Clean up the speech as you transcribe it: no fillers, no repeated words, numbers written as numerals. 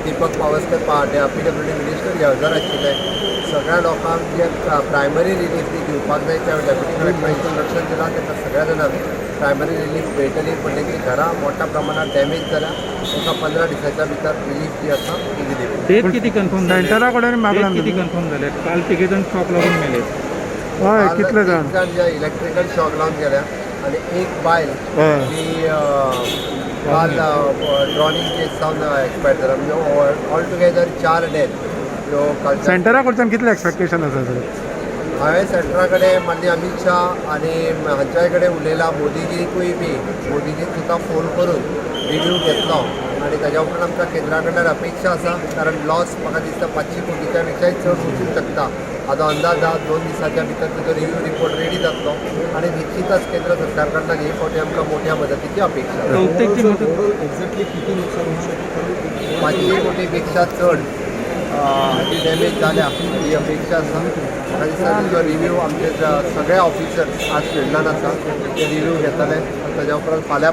Deepak Pawaskar, PWD minister हे हजर आशिल्ले. सगळ्या लोकांक जे प्रायमरी रिलीफ जी दिवपाक जाय त्या डेप्युटी कलेक्टर इन्स्ट्रक्शन दिलां. ताका सगळ्या जाणांक प्रायमरी रिलीफ मेळटली, पण तेंची घरां मोठ्या प्रमाणात डॅमेज जाल्या, तांकां 15 दिसाच्या भितर रिलीफ जी आसा ती दिली वतली. डेथ किती कन्फर्म झाले? सेंटरा कडेन मागलां. डेथ किती कन्फर्म झाले? काल तिघे जण शॉक लागून मेले. हय. काल कितले जाण? तीग जाण जे इलेक्ट्रिकल शॉक लावन गेल्या आनी एक बायल ती काल ड्रॉनिंग केस जावन एक्सपायर जाला. म्हणजे ऑल टुगेदर चार डेथ ह्यो कालच्या. सेंटरा कडच्यान कितलें एक्सपेक्टेशन आसा सर? हांवें सेंटरा कडेन माननीय अमीत शाह आनी हांच्या कडेन उलयलां, मोदीजीकूय बी. मोदीजीन सुद्दां फोन करून रिव्यू घेतलो आनी ताज्या उपरांत आमकां केंद्रा कडल्यान अपेक्षा आसा, कारण लॉस म्हाका दिसता 500 कोटीच्या पेक्षाय चड वचूंक शकता. हाजो अंदाज आहा. 2 दिसाच्या भितर ताजो रिव्यू रिपोर्ट रेडी जातलो आनी निश्चितच केंद्र सरकार कडल्यान हे फावटी आमकां मोठ्या मदतीची अपेक्षा आसा. बहुतेक जी मदत एक्झॅक्टली किती नुकसान होऊ शकते, कारण 500 कोटीपेक्षा चड हाजी डॅमेज जाल्या ही अपेक्षा आसा. म्हाका दिसता तेजो रिव्यू आमचे सगळे ऑफिसर्स आज फिल्डान आसा, ते रिव्यू घेतले आनी ताज्या उपरांत फाल्यां